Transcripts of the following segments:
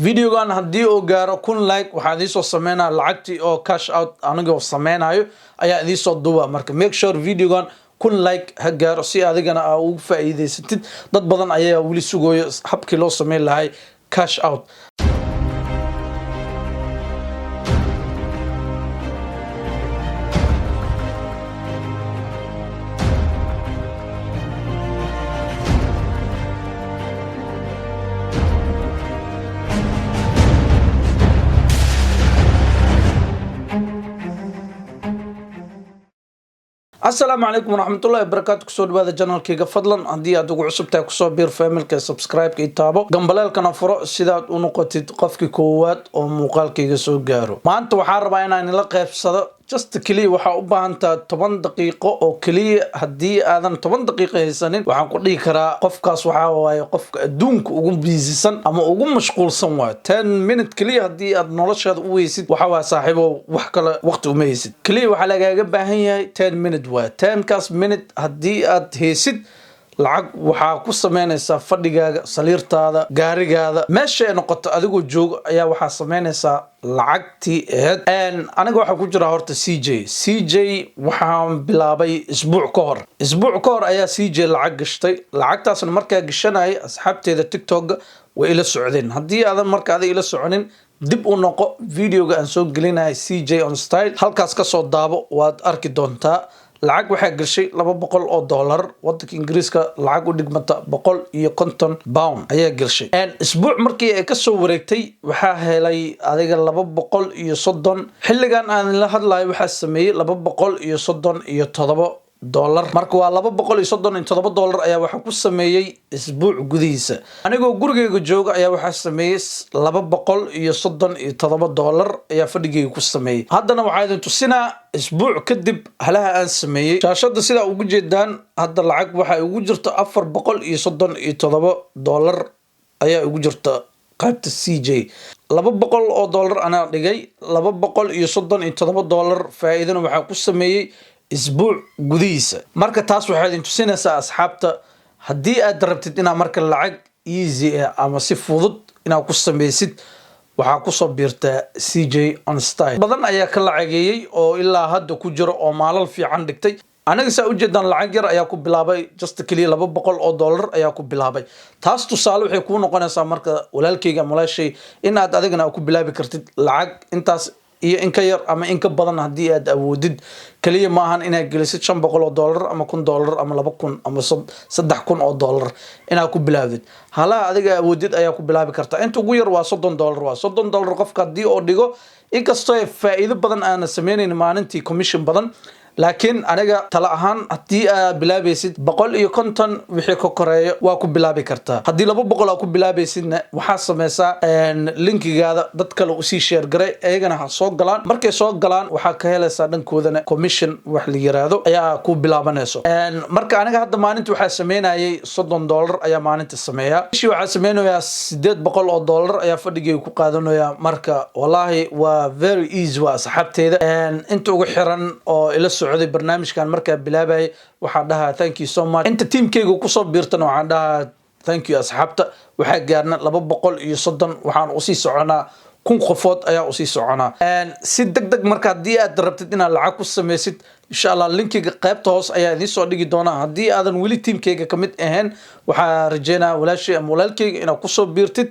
Videogan haddii uu gaaro 1000 like, waxaa idiinsoo sameynaya lacagtii oo cash out anigoo sameynayo ayaa idiinsoo duuba. Marka make sure videogan 1000 like ha gaaro si adigana aa ugu faa'iidaysatid. Dad badan ayaa weli sugayo habkii loo sameyn lahay cash out. Asalaamu calaykum waraxmatullahi wabarakaatu. Kusoo dhawaada channelkayga. Fadlan haddii aad ugu cusub tahay, kusoo biir familka, subscribe-ka iyo taabo, gambaleelkana furo sidaad u noqotid qofkii koowaad oo muuqaalkayga soo gaaro. Maanta waxaan rabaa inaan ila qeybsado just keliya waxaa u baahan taha 10 daqiiqo oo keliya. Haddii aadan 10 daqiiqo haysanin, waxaan ku dhihi karaa qofkaas waxaa waaye qofka adduunka ugu busysan ama ugu mashquulsan waayo. 10 minute keliya haddii aad noloshaada u weysid, waxaa waaya saaxiibo, wax kale waqti uma haysid. Keliya waxaa lagaaga baahan yahay 10 minute waaye. 10kaas minute haddii aad haysid, lacag waxaa ku sameynaysaa fadhigaaga, saliirtaada, gaarigaada, meesha ay noqoto adigoo joogo ayaa waxaa sameynaysaa lacagtii aheyd. Aniga waxaa ku jira horta CJ. CJ waxaan bilaabay isbuuc ka hor. Isbuuc ka hor ayaa CJ lacag gashtay. Lacagtaasna markaa gashanayay, asxaabteeda TikTok way ila socdeen. Haddii aadan marka adiga ila soconin, dib u noqo videoga aan soo gelinaya CJ on style, halkaas kasoo daabo, waad arki doontaa. Lacag waxaa gashay $200, wadanka Ingiriiska lacag u dhigmata £150 ayaa gashay. Isbuuc markii ay kasoo wareegtay, waxaa helay adiga 230. Xilligan aan la hadlayo waxaa sameeyey $237. Marka waa $237 ayaa waxaa ku sameeyey isbuuc gudihiisa. Anigoo gurigeyga jooga ayaa waxaa sameeyey $237 ayaa fadhigeyga ku sameeyey. Haddana waxaa idin tusinaa isbuuc kadib halaha aan sameeyey. Shaashada sidaa ugu jeedaan, hadda lacag waxaa ugu jirta $437 ayaa ugu jirta qaybta CJ. $200 anaa dhigay, $237 faa'iidana waxaa ku sameeyey isbuuc gudihiisa. Marka taas waxay idin tusinaysaa, asxaabta, haddii aad rabtid inaad marka lacag easy ah ama si fudud inaad ku sameysid, waxaa kusoo biirtaa CJ on style. Badan ayaa ka lacageeyey oo ilaa hadda ku jiro oo maalal fiican dhigtay. Aniga saa ujeedaan lacag yar ayaa ku bilaabay, just keliya $200 ayaa ku bilaabay. Taas tusaale waxay kuu noqonaysaa marka, walaalkayga ama walaashay, in aad adigana ku bilaabi kartid lacag intaas iyo in ka yar ama in ka badan haddii aad awoodid. Keliya maahan inaad gelisid $500 ama $1000 ama 2000 ama $3000 inaad ku bilaabdid. Halaha adiga awoodid ayaa ku bilaabi kartaa. Inta ugu yar waa $30. Waa $30 qofka haddii oo dhigo, inkastoo faa'iido badan aana sameynayn maalintii, commission badan, laakiin aniga tala ahaan haddii aad bilaabaysid, 150 wixii ka koreeyo waa ku bilaabi kartaa. Haddii 200 aad ku bilaabaysidna, waxaa sameysaa linkigaada dad kale usii share garay, iyagana ha soo galaan. Markay soo galaan, waxaa ka helaysaa dhankoodana commission wax la yiraahdo ayaa ku bilaabanayso. Marka aniga hadda maalinta waxaa sameynayay $30 ayaa maalinta sameeyaa. Bishii waxaa sameynayaa $800 ayaa fadhigayga ku qaadanaya. Marka wallaahi waa very easy. Waa asxaabteeda inta ugu xiran oo ila socday barnaamijkan markaa bilaabayay, waxaan dhahaa thank you so much. Inta teamkayga kusoo biirtana waxaan dhahaa thank you. Asxaabta, waxaa gaarna 230, waxaan usii soconaa 1000 qofood ayaa usii soconaa si deg deg. Marka haddii aad rabtid inaad lacag ku sameysid, insha Allah linkiga qaybta hoos ayaa idiin soo dhigi doonaa. Haddii aadan weli teamkayga kamid ahayn, waxaa rajeynaya walaashay ama walaalkayga inaad kusoo biirtid,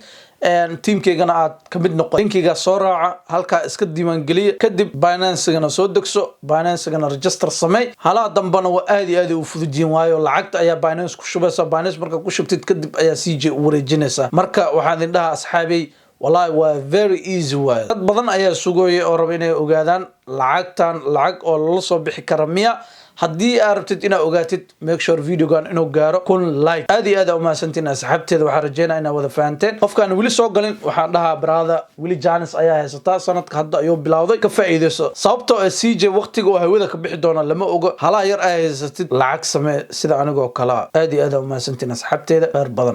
teamkaygana aad kamid noqo. Linkiga soo raaca, halkaa iska diiwaangeliya, kadib Binancegana soo degso, Binancegana register samey. Halaha dambana waa aad iyo aad u fududyihiin, waayo lacagta ayaa Binance ku shubaysa. Binance markaa ku shubtid kadib ayaa CJ u wareejinaysaa. Marka waxaan idin dhahaa, asxaabey, wallahi waa very easy waaye. Dad badan ayaa sugooyay oo raba inay ogaadaan lacagtan lacag oo lala soo bixi kara miya. Haddii aad rabtid inaad ogaatid, make sure videogan inuu gaaro 1000 like. Aad iyo aad aa umahadsantiin, asxaabteeda. Waxaan rajeynaya inaad wada fahanteen. Qofkaan weli soo galin, waxaan dhahaa brother, weli chance ayaa haysataa. Sanadka hadda ayuu bilowday, ka faa'iideyso, sababtoo ah CJ waqtiga oo hawada ka bixi doona lama ogo. Halaha yar ay haysatid lacag samee sida anigoo kalea. Aad iyo aad aa umahadsantiin, asxaabteeda. Kheyr badan.